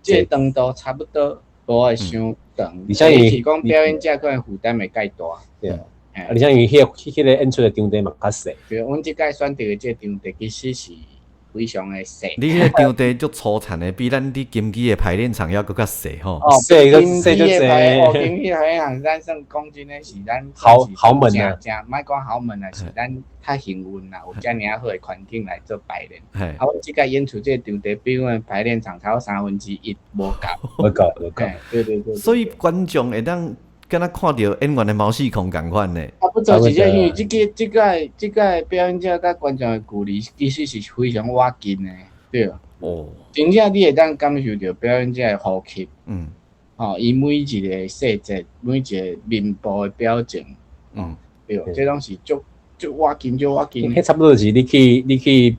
這個長度差不多無會傷長。而且是講表演者可能負擔會較大。對。啊，而且因為彼個演出的場地嘛較細。對，阮這擺選擇的這個場地其實是非常的細。你彼個場地足粗殘的，比咱佇金枝的排練場猶閣較細吼。哦，細就細。金枝排練場，咱算講真的是咱豪門啊，誠莫講豪門啊，是咱較幸運啦，有遮爾啊好的環境來做排練。啊，阮這擺演出這個場地比阮排練場差不多1/3無夠。無夠，無夠。對對對。所以觀眾會當敢若看著演員的毛細孔仝款呢。啊，不做是這，因為這個表演者佮觀眾的距離其實是非常倚近的，對。哦。真正你會當感受著表演者的呼吸。吼，伊每一個細節，每一個面部的表情。對，這攏是足足倚近，足倚近。彼差不多是你去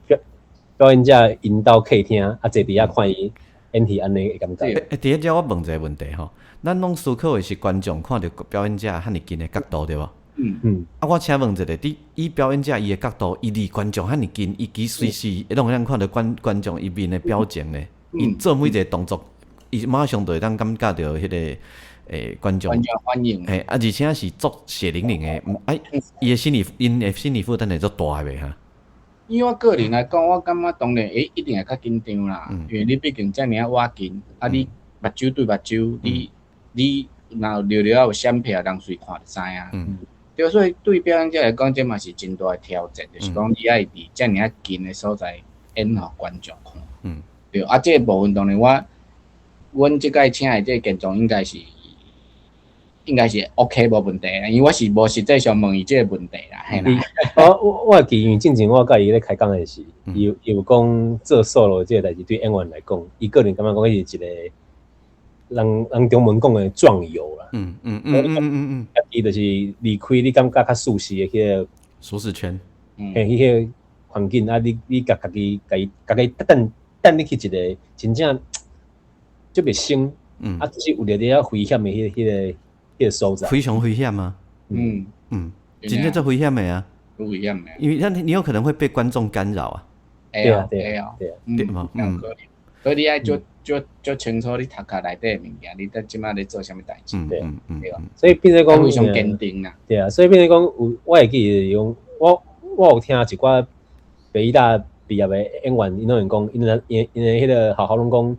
表演者𪜶兜客廳，啊，坐佇遐看伊演戲按呢的感覺。欸，佇遐我問一個問題吼，咱攏思考的是觀眾看著表演者遐爾近的角度對無？啊，我請問一下，佇以表演者伊的角度，伊離觀眾遐爾近，伊其實隨時攏會當看著觀眾伊面的表情呢。伊做每一個動作，伊馬上就會當感覺著彼個觀眾。觀眾反應。嘿，啊，而且是足血淋淋的，啊，伊的心理，𪜶的心理負擔會足大的袂哈？以我個人來講，我感覺當然會一定會較緊張啦，因為你畢竟遮爾倚近，啊，你目睭對目睭，你若有略略有閃避，人隨看就知影。對，所以對表演者來講，這嘛是真大的挑戰，就是講你愛佇遮爾近的所在演予觀眾看。對，啊，這個部分當然阮這擺請的這個建築應該是 OK 無問題啦，因為我是無實際上問伊這個問題啦，嘿啦。我會記，因為進前我佮伊咧開講的時，伊有講做 solo 這個代誌對演員來講，伊個人感覺講彼是一個人中文講的壯遊啦。伊就是離開你感覺較舒適的彼個舒適圈。嘿，彼個環境啊，你共家己共家己等你去一個真正足陌生，啊，只是有著佇遐危險的彼個所在。非常危險啊！真正足危險的啊！危險的。因為你有可能會被觀眾干擾啊。對啊對啊對啊，對嘛，嗯，所以你愛足足足清楚你讀冊內底的物件，你佇這擺咧做啥物代誌，對嗯，對。所以變做講非常堅定啦。對啊，所以變做講有，我會記得講，我有聽一寡北藝大畢業的演員，𪜶攏會講，𪜶的彼个學校攏講，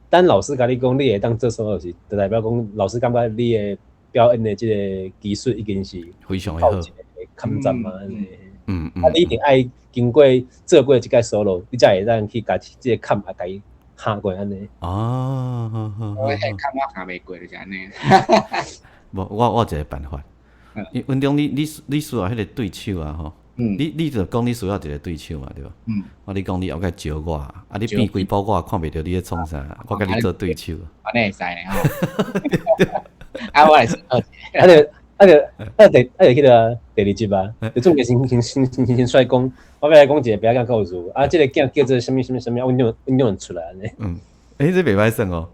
等老師共你講你會當做所有事，就代表講老師感覺你的表演的這個技術已經是非常的好，坎站嘛。啊，你一定愛經過做過這個 solo，你才會當去共這個坎啊，共伊跨過按呢。哦，我彼坎我跨袂過就是按呢。無，我有一個辦法。文中你需要彼個對手啊吼。你就講你需要一個對手嘛，對無？我你講你後蓋招我，啊你變幾步我也看袂著你咧創啥，我共你做對手。按呢會使呢吼。啊，我來試啊就啊就啊第啊就彼個第二集啊，就總結先先先先先出來講，我欲來講一個白仔囝故事，啊，這個囝叫做啥物啥物啥物，阮種出來按呢。嗯，欸，這袂歹算哦，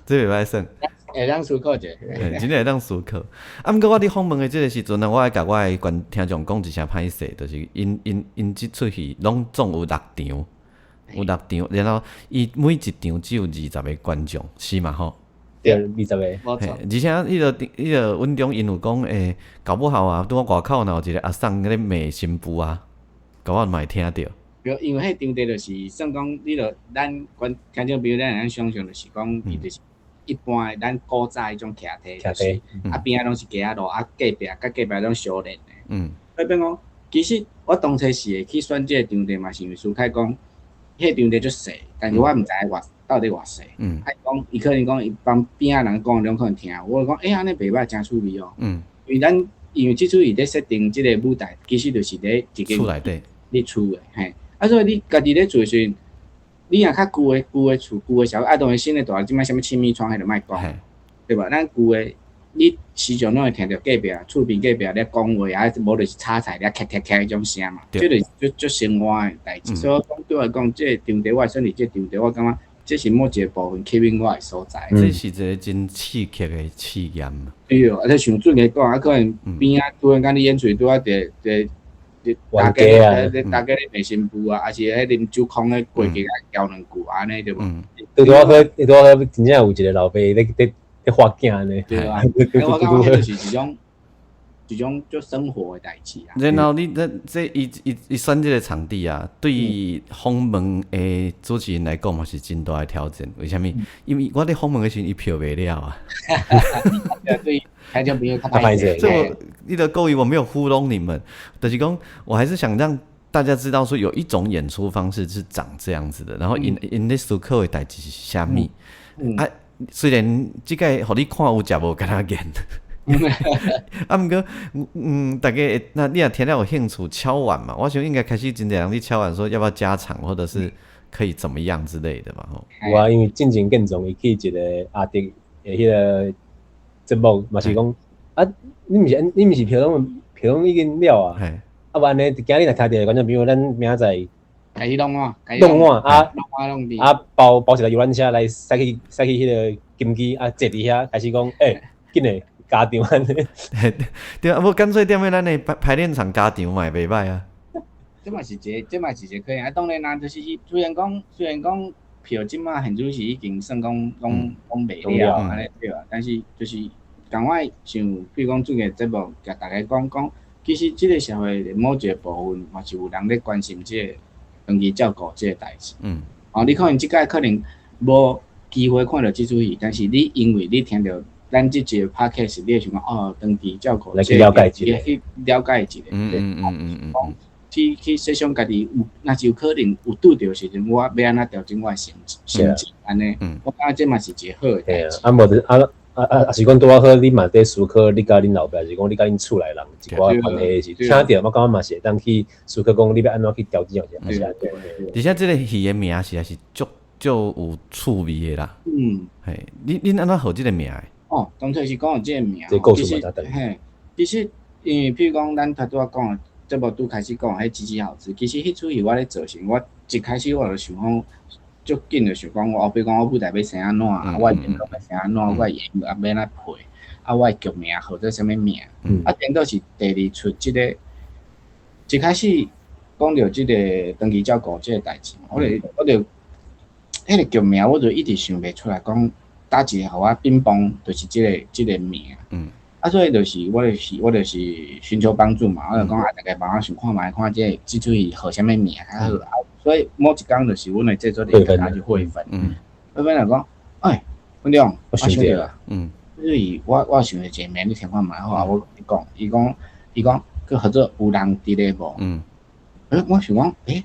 這袂歹算。會當思考者，真正會當思考。啊，毋過我佇訪問的這個時陣啊，我愛共我的觀聽眾講一聲歹勢，就是𪜶𪜶𪜶這齣戲攏總有六場，有六場，然後伊每一場只有20個觀眾，是嘛吼？對，20個。無錯。而且彼個文中𪜶有講，欸，搞不好啊，拄仔外口若有一個阿桑咧罵新婦啊，搞不好嘛會聽著。對，因為彼場地就是算講，你著咱觀聽眾朋友，咱會當想像，就是講伊就是一般的咱古早彼種徛梯，就是啊邊仔攏是街仔路，啊隔壁佮隔壁攏相連的。所以變講，其實我當初是會去選這個場地嘛，是因為思考講，彼個場地足細，但是我毋知影偌到底偌細。啊，伊講伊可能講伊幫邊仔人講，攏可能聽。我就講，欸，按呢袂歹，誠趣味哦。因為咱因為這齣戲咧設定這個舞台，其實就是咧一間厝內底，咧厝的嘿。啊，所以你家己咧做時陣，你若較舊的舊的厝舊的社會，啊，當然新的大樓這擺啥物氣密窗彼就莫講，對無？咱舊的，你時常攏會聽著隔壁厝邊隔壁咧講話，啊，無就是炒菜咧咔咔咔彼種聲嘛，這就是足足生活的代誌。所以我講對我來講，這個場地我選佇這個場地，我感覺這是某一個部分吸引我的所在。這是一個真刺激的試驗。對哦，啊，這像俊傑講，啊，可能邊仔突然間你演出拄仔佇佇佇大家咧，大家咧罵新婦啊，抑是彼啉酒空咧過節啊，交兩句按呢對無？拄拄好，拄拄好，真正有一個老爸咧咧咧發囝呢。對啊，我感覺彼就是一種一種足生活的代誌啊。然後你這這伊伊伊選這個場地啊，對訪問的主持人來講嘛是真大的挑戰。為啥物？因為我咧訪問的時陣，伊票賣了啊。對，聽眾朋友較歹勢。這我你的各位，我沒有糊弄你們，就是講，我還是想讓大家知道說，有一種演出方式是長這樣子的。然後𪜶𪜶咧思考的代誌是啥物？啊，雖然這個予你看有食無敢若演。啊，毋過，大家那你若聽了有興趣敲碗嘛？我想應該開始真濟人咧敲碗，說要不要加場，或者是可以怎麼樣之類的嘛？吼。有啊，因為進前建總伊去一個阿迪的彼個節目，嘛是講啊，你毋是票攏已經了啊？啊，無按呢，今日若聽著觀眾朋友，咱明仔載開始弄碗，弄碗啊，弄碗弄啊，包包一個遊覽車來駛去駛去彼個金雞啊，坐佇遐開始講，欸，緊來加場按呢。對啊，無乾脆踮咧咱的排排練場加場嘛會袂歹啊。這嘛是一個，這嘛是一個可能啊。當然啦，就是雖然講票這馬現陣是已經算講攏攏賣了按呢對啊，但是就是仝款像，比如講做個節目，共大家講講，其實這個社會的某一個部分嘛是有人咧關心這個長期照顧這個代誌。哦，你可能這擺可能無機會看著這齣戲，但是你因為你聽著咱這集 podcast，你會想講哦，長期照顧來去了解一下，去了解一下，講去去設想家己有，若是有可能有拄著時陣，我欲按怎調整我的心心情按呢？我感覺這嘛是一個好的代誌。啊，無就啊啊啊，是講拄仔好，你嘛佇思考，你佮恁老爸，是講你佮恁厝內人一寡關係是，聽著我感覺嘛是會當去思考講，你欲按怎去調整，還是按怎？而且這個戲的名實在是足足有趣味的啦。嘿，恁按怎號這個名的？哦，當初是講有這個名，這個故事嘛，嘿，其實因為譬如講，咱頭拄仔講的節目拄開始講彼幾幾好子，其實彼齣戲我咧做時，我一開始我就想講，足緊就想講，我比如講我舞台欲生按怎，啊，我的演員欲生按怎，我的演員欲按怎配，啊，我的劇名號做啥物名，啊，顛倒是第二齣這個，一開始講著這个長期照顧這个代誌，我就彼个劇名，我就一直想袂出來，講佗一个予我變崩，就是這个名。啊，所以就是我就是尋求幫助嘛，我就講啊，大家幫我想看覓，看這齣戲號啥物名較好啊。所以某一工就是阮的製作人共去會分，惠芬就講，欸，文中，我想著啊，所以我想著一个名，你聽看覓好啊？我講，伊講閣號做有人佇咧無？欸，我想講，欸，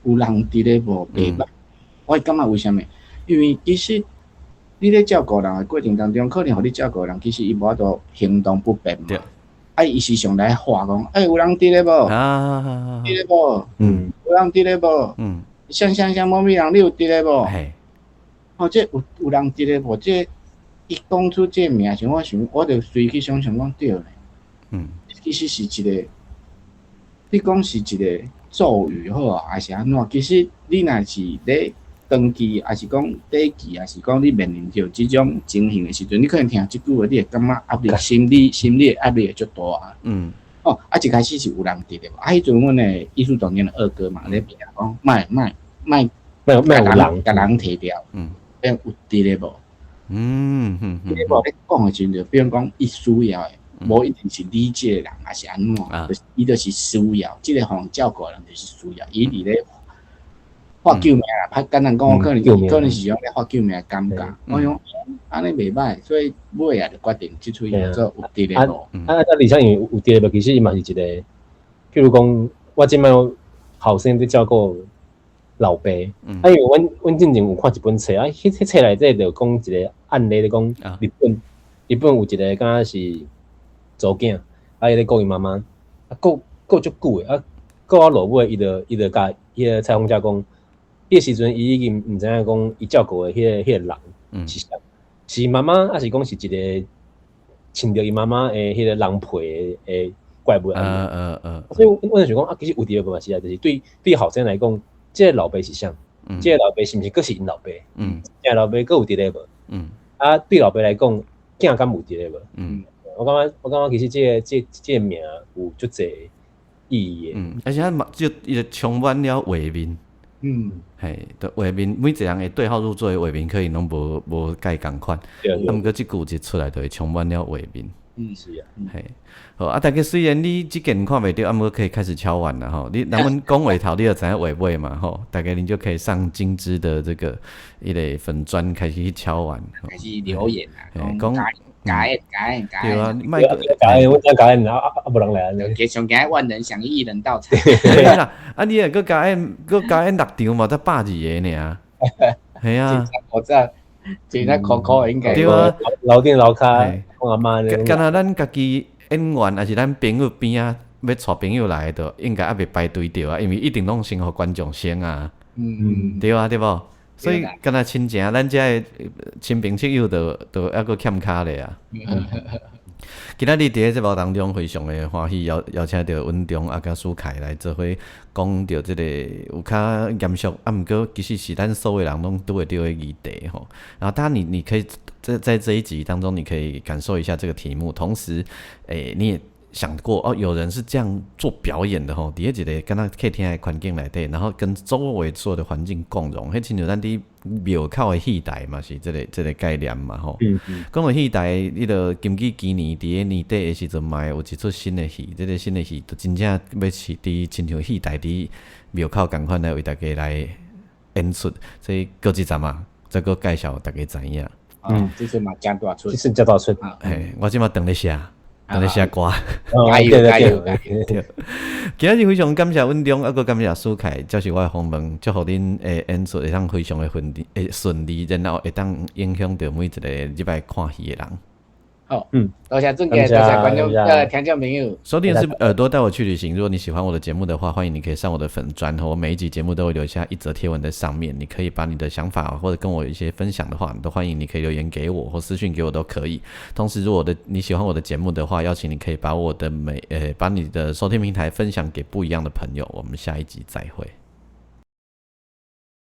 有人佇咧無？袂歹，我會感覺為啥物？因為其實你咧照顧人的過程當中，可能予你照顧的人，其實伊無法度行動不便嘛。啊，伊時常來喊講，欸，有人佇咧無？佇咧無？有人佇咧無？啥啥啥某物人，你有佇咧無？哦，這有人佇咧無？這伊講出這个名時，我想我就隨去想像講對咧。其實是一個，你講是一個咒語好啊，還是按怎？其實你若是咧長期，抑是講短期，抑是講你面臨著這種情形的時陣，你可能聽這句話，你會感覺壓力，心理的壓力會足大啊。哦，啊，一開始是有人佇咧，啊，彼陣阮的藝術總監的二哥嘛，咧邊仔講，莫莫莫，莫莫有人，共人提掉，變有佇咧無？佇咧無？你講的時陣，就變講伊需要的，無一定是你這個人，抑是按怎，就是伊就是需要，這個予照顧的人就是需要，伊佇咧喊救命啦！較簡單講，可能是用咧喊救命的感覺。我講按呢袂䆀，所以尾仔就決定這齣戲做有佇咧無。啊，而且因為有佇咧無，其實伊嘛是一個，譬如講，我這擺後生佇照顧老爸，啊，因為阮進前有看一本冊，啊，彼冊內底就講一個案例，咧講日本有一個敢若是查某囝，啊，伊咧顧伊媽媽，啊，顧顧足久的，啊，顧到落尾，伊就共彼个採訪者講，彼个時陣伊已經毋知影講伊照顧的彼個人是啥，是媽媽，抑是講是一個穿著伊媽媽的彼個人皮的怪物。所以阮就想講啊，其實有佇咧無嘛是啊，就是對後生來講，這个老爸是啥？這个老爸是毋是閣是𪜶老爸？這个老爸閣有佇咧無？啊，對老爸來講，囝敢有佇咧無？我感覺其實這個名有足濟意義的。嗯，而且它嘛就伊就充滿了畫面。嘿，就畫面每一個人會對號入座的畫面，可能攏無蓋仝款。啊，毋過這句一出來，就會充滿了畫面。是啊。嘿，好啊，大家雖然你這件看袂著，啊，毋過可以開始敲碗啦吼。你若阮講話頭，你就知影話尾嘛吼。大概你就可以上金枝的這個彼个粉專開始去敲碗。開始留言啊，講加演加演加對啊，莫加演，我知加演，啊啊無人來啊。加上驚萬人響應，一人到場。對啦，啊你若閣加演，閣加演六場嘛，才120个爾。係啊。我這真正苦苦應該。對啊，樓頂樓跤，講阿媽。敢若咱家己演員，抑是咱朋友邊仔欲帶朋友來的，應該猶未排隊著啊，因為一定攏先予觀眾先啊。對啊，對無？所以敢若親情，咱遮的親朋戚友都猶閣欠跤咧啊。今仔日佇咧節目當中，非常的歡喜邀請著文中啊佮書凱來做伙講著這個有較嚴肅，啊，毋過其實是咱所有人攏拄會著的議題吼。然後當然你可以在這一集當中，你可以感受一下這個題目，同時，你也想過哦，有人是這樣做表演的吼，佇咧一个敢若客廳的環境內底，然後跟周圍所有的環境共融，彼親像咱佇廟口的戲台嘛，是這個概念嘛吼。講到戲台，彼个金枝今年佇咧年底的時陣嘛，有一齣新的戲，這個新的戲就真正欲是佇親像戲台佇廟口仝款來為大家來演出，所以閣一站啊，再閣介紹大家知影。嗯，這次嘛誠大齣，這次誠大齣。嘿，我這馬當咧寫。當咧寫歌，加油加油！對，今仔日非常感謝文中，猶閣感謝書凱接受我的訪問，祝福恁的演出會當非常的順利，然後會當影響著每一个入來看戲的人。好，多謝俊傑，多謝觀眾，聽眾朋友。收聽的是耳朵帶我去旅行。如果你喜歡我的節目的話，歡迎你可以上我的粉專，我每一集節目都會留下一則貼文在上面，你可以把你的想法或者跟我有一些分享的話，你都歡迎你可以留言給我或私訊給我都可以。同時，如果你喜歡我的節目的話，邀請你可以把你的收聽平台分享給不一樣的朋友。我們下一集再會。